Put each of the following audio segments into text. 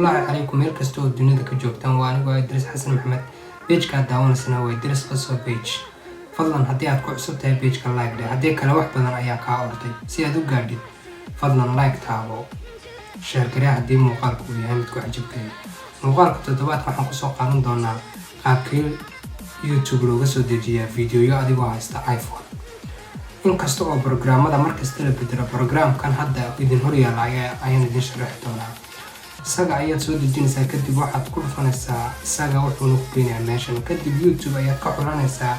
Asalaamu calaykum meel kasta oo dunida ka joogtaan. Waa anigoo Idris Xasan Maxamed. Page-ka aad daawanaysana waa Idris Qaso Page. Fadlan, haddii aad ku cusub tahay page-ka, like dheh. Haddii kale, wax badan ayaa kaa orday. Si aad u gaadhid, fadlan like taabo, share garee haddii muuqaalku uu yahay mid ku cajabkaya. Muuqaalka toddobaadka waxaan kusoo qaadan doonaa qaabkii YouTube looga soo dejiyaa videoyo adigoo haysta iPhone. Inkasta oo programmada markasta la bedelo, programkan hadda idin horyaala ayaan idin sharaxi doonaa. Isaga ayaad soo dejinaysaa, kadib waxaad ku dhufanaysaa isaga, wuxuuna ku geynayaa meeshan. Kadib YouTube ayaad ka xulanaysaa.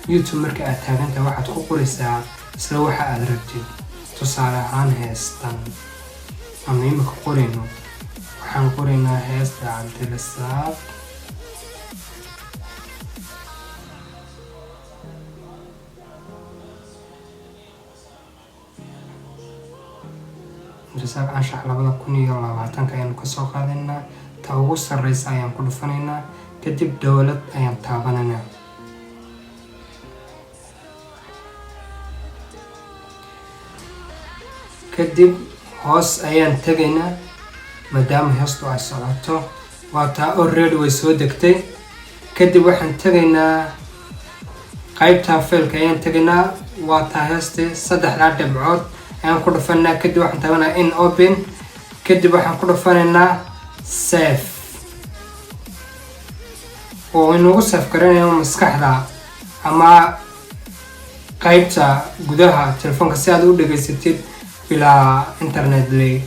YouTube marka aad taagantahay, waxaad ku qoraysaa isla waxa aad rabtid. Tusaale ahaan, heestan aanu imika qorayno, waxaan qoraynaa heesta Cabdirasaaq Cabdirasaaq Anshax 2020-ka ayaanu kasoo qaadaynaa. Ta ugu sarreysa ayaan ku dhufanaynaa, kadib download ayaan taabanaynaa. Kadib hoos ayaan tegaynaa, maadaama heestu ay socoto. Waa taa, already way soo degtay. Kadib waxaan tegaynaa qaybta file-ka ayaan tegaynaa. Waa taa heestii. Saddexdaa dhibcood ayaan ku dhufanaa, kadib waxaan taabanaa in open, kadib waxaan ku dhufanaynaa save, oo inagu save garanayo maskaxda ama qaybta gudaha telefoonka, si aad u dhegaysatid bilaa internet lay.